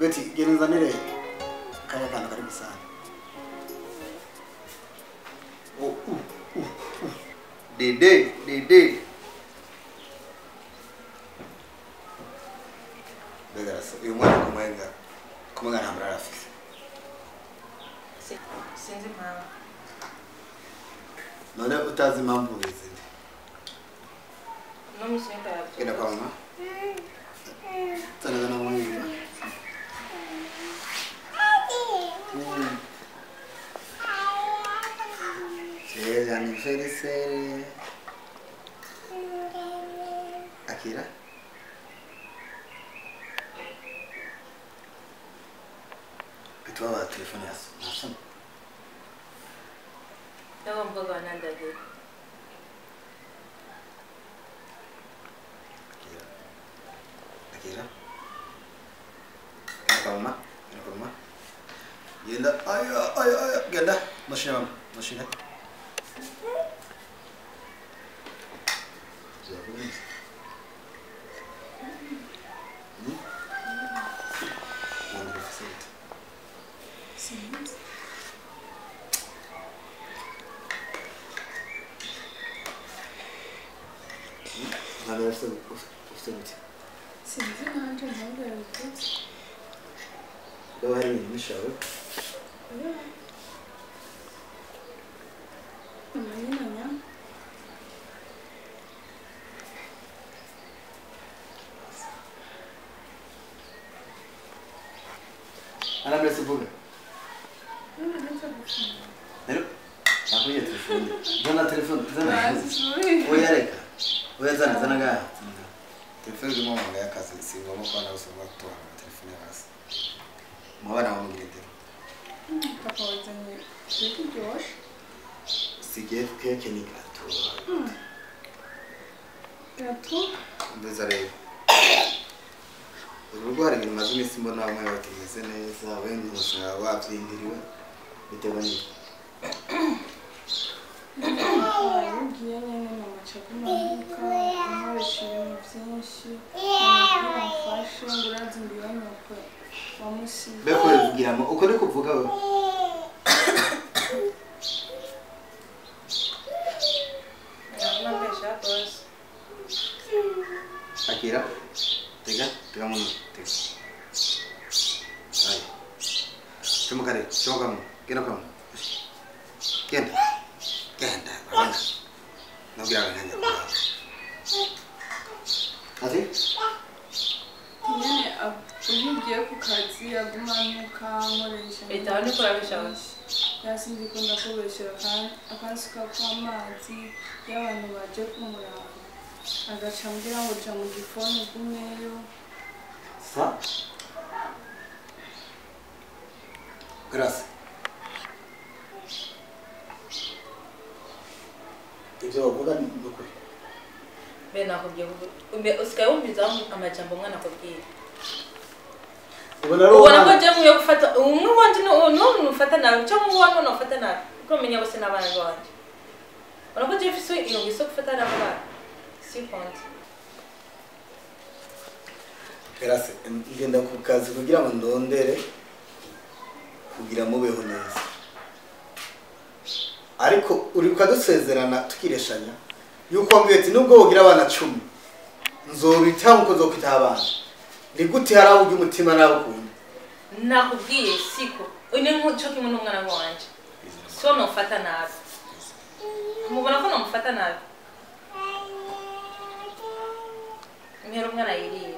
Beti genda uzanire kaya kantu kari gusana. Oh, Dede, dede. Mbega uyu mwana kumenga nta murara afise. Sinzi impamvu. None utazi impamvu ubizi nde? No musi ndayavyo. Genda kwa mama. Zana zana mwana. Joyeux anniversaire. Akira. Et toi, va téléphoner à son. Non, on va aller. Akira. Akira. Genda mama. Genda mama. Genda. Aya, aya, aya. Genda. Mashine mama. Mashine. Sinzi nanje ntabwo yabivuze. Ndaba hari ibintu bishawe. Ana blesse vuga. Rero nakuriye telefone. Zana telefone, zana. Oya reka. Oya zana zana ngaha. Telefone irimo amabanga y'akazi si ngombwa ko abana bose batora amatelefone hasi. Mu bana bamubwira ite? Papa wazanye keke iryoshe. Si keke ni gato. Gato? Mbeza rero. Urugo hari ibintu maze iminsi mbona bamwe batameze neza, wenda umusanga wabyindiriwe bitewe n'iki? Ugiye nyine mama aca kumanuka nkoresha ibintu byinshi mfashe ngo urazi ngo nuko wamusize. Mbega ubivugiramo uko ni kuvuga we? Akira. Tega, tega muno, tega. Ay. Chuma kare, chuma kamu. Genda kamu. Genda. Genda, genda. Nabwira nganya. Ati? Nyene ugiye ku kazi agumanuka nkoresha. Eta ni kurabisha. Yasinzi ko ndakubeshera kandi akansuka kw'amazi y'abantu baje kumuraba. Agaca ambwira ngo ja mu gikoni ugumeyo. Sa? Grace. Ibyo bavuga ni ukuri. Mbe nakubwiye mbe usigaye wumviza amajambo umwana akubwira. Ubona ko je nkwiye gufata umwe wanje n'uwo nufata nabi cyangwa uwo wanje nufata nabi kuko menya bose n'abana banje. Ubona ko je mfise iyo ngeso gufata nabi abana. Si konti. Grace, ngenda ku kazi kugira ngo ndondere kugira mubeho neza. Ariko uri ukadusezerana tukireshanya yuko wambwiye ati nubwo wogira abana 10 nzobita nkuko nzokwita abana. Ni gute haraho ujya umutima nawe ukunda? Nakubwiye siko. Uyu nkuco kimwe n'umwana wanje. So nofata nabi. Mubona ko nomufata nabi. Mpera umwana yiriye.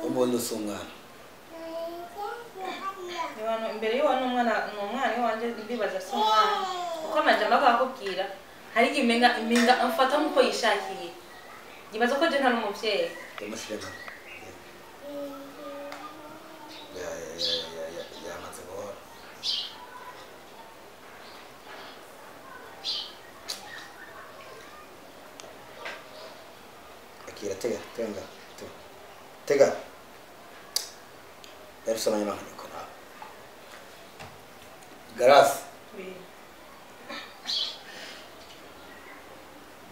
Umuntu si umwana. Imbere y'uwo n'umwana ni umwana iwanje ndibaza si umwana. Uko amajambo akakubwira hari igihe umenga amfata nk'uko yishakiye. Nyibaza ko je nta n'umuvyeyi. Yamaze guhora. Akira tega tega tega tega. Yarusana nyuma niko na. Grace. Oui.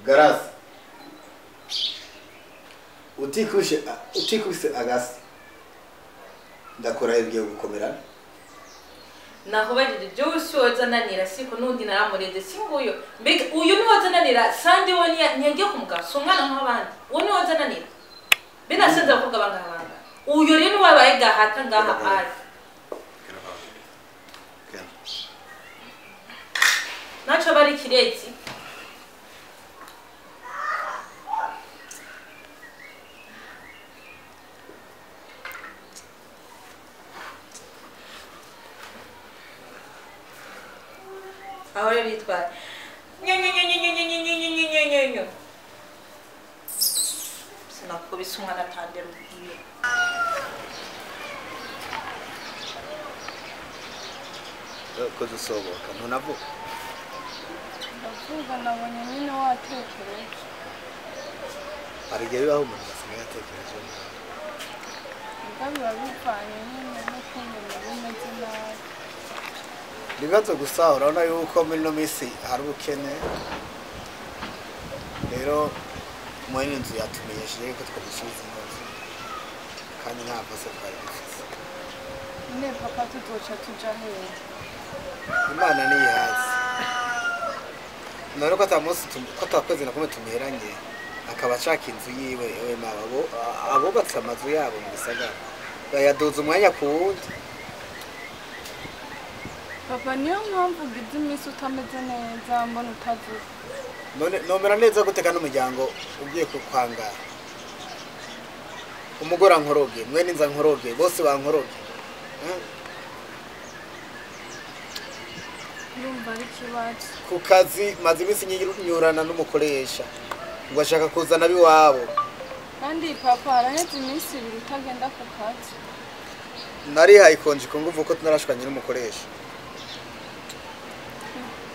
Grace. Utikubise agasi ndakora ibigiye gukomerana. Nakubajije jewe si wozananira siko n'undi naramureze si nguyo mbega uyu ni wozananira sandi we ntiyagiye kumugabo si umwana nk'abandi uwo ni wozananira mbe nasenze abakobwa bangaha bangaha uyu rero wabaye gahata ngaha ari naco bari kirezi. Aho rero yitwaye nyo sinakubise umwana atandera ubwiwe. Ko dusohoka ntunavuga? Ndavuga nabonye nyine watekereje. Hari igihe bibaho umuntu asigaye yatekereje nabi. Mbwa biba bivanye nyine n'ukuntu bimeze nabi. Ibibazo gusa urabona yuko muri ino minsi hari ubukene, rero mwene inzu yatumenyesheje yuko twamusubiza inzu kandi nta kosa twari dufise. None papa tuzoca tuja hehe? Imana niyihazi. None ko ata kwezi na kumwe tumuheranye akaba ashaka inzu yiwe ewe mama abubatse amazu yabo mu gisagara bayaduza umwanya ku wundi. Papa niyo mpamvu ugize iminsi utameze neza mbona utavuga. None nomera neza gute kandi umuryango ugiye kukwangara? Umugore ankoroge, mwene inza nkoroge, bose bankoroge. Ndumva ari ikibazo. Ku kazi maze iminsi nyurana n'umukoresha ngo ashaka kuzana abiwabo. Kandi papa araheze iminsi ibiri utagenda ku kazi. Narihaye ikonje ku nguvu ko tunarashwanye n'umukoresha.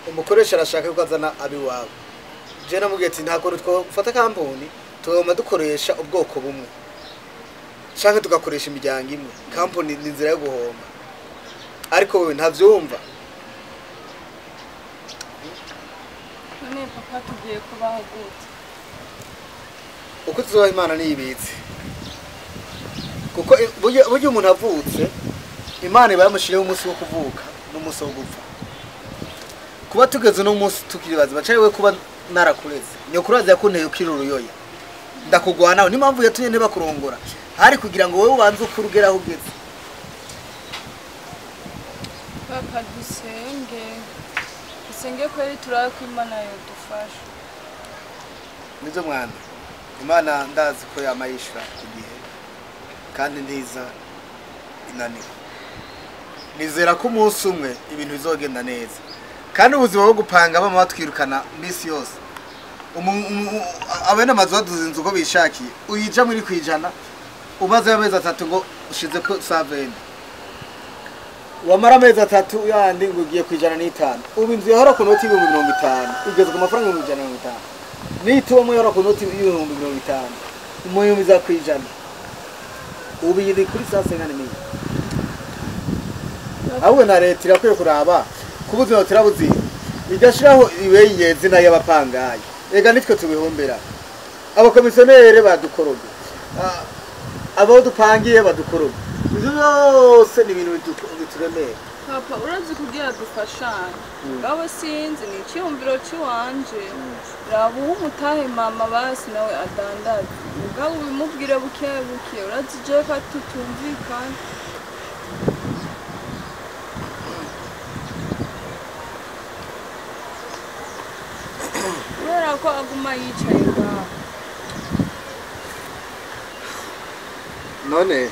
Umukoresha arashaka ko azana abiwabo. Je namubwiye ati nta kuntu twofata kampuni tugoma dukoresha ubwoko bumwe canke tugakoresha imiryango imwe. Kampuni ni inzira yo guhomba. Ariko wewe ntavyumva. None papa tugiye kubaho gute? Uko tuzobaho Imana niyibitse. Kuko burya umuntu avutse Imana iba yamushiriyeho umunsi wo kuvuka n'umunsi wo gupfa. Kuba tugeze no munsi tukiribaza bacaye we kuba narakureze. Nyokuru yakunteye ukiri uruyoya. Ndakugwanaho ni mpamvu yatumye ntibakurongora. Hari kugira ngo wowe ubanze ukurugera aho ugeze. Papa dusenge. Dusenge kweri turabe ko Imana yodufasha. Nizo mwana. Imana ndazi ko yamayishura ku gihe kandi ntiza inanirwa. Nizera ko umunsi umwe ibintu bizogenda neza. Kandi ubuzima bwo gupanga bama batwirukana misi yose. Abene amazu baduze inzu uko bishakiye. Uyija muri kwijana umaze amezi atatu ngo ushize ko 70. Wamara amezi atatu yandi ngo ugiye kwijana n'itanu. Ubu inzu yahora ku noti 50,000 igeze ku mafaranga 150,000. Nitubamwe yahora ku noti 50,000. Umuyumiza kwijana. Ubu iri kuri 150,000. Ahubwo na leta irakwiye kuraba kubuzima turabuzi igashiraho ibeye zina y'abapangaye. Ega nitwe tubihombera. Abakomisiyonere badukoroge. Abo dupangiye badukoroge. Ivyo byose ni ibintu bituremera. Papa urazi kugira dufashanye. Ngabo sinzi ni icyumviro ciwanje. Raba umutahe mama basi nawe adandaze. Mugabo ubimubwire buke buke urazi je ko tutumvikana. Kubera ko aguma yicaye ngaho. None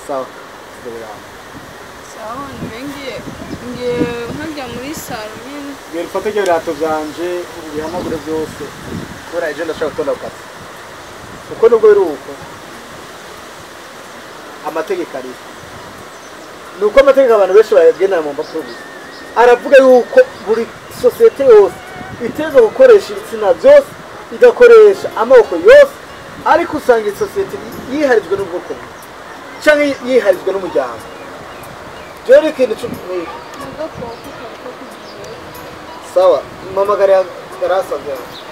sawa sawa ngiye ngiye nkajya muri salo nyine. Ngiye mfate ibyo birato byanje ubihanagure byose kubera ejo ndashaka gutonda ku kazi. Uko nubwo biri uko amategeko ariho. Nuko amategeko abantu benshi bayagendera mu mpapuro gusa. Aravuga yuko buri sosiyete yose iteza gukoresha ibitsina byose igakoresha amoko yose, ariko usanga isosiyete yiharijwe n'ubwoko bumwe canke yiharijwe n'umuryango. Rero ikintu Agakoko kariko kugiye. Sawa, mpamagara Darasa.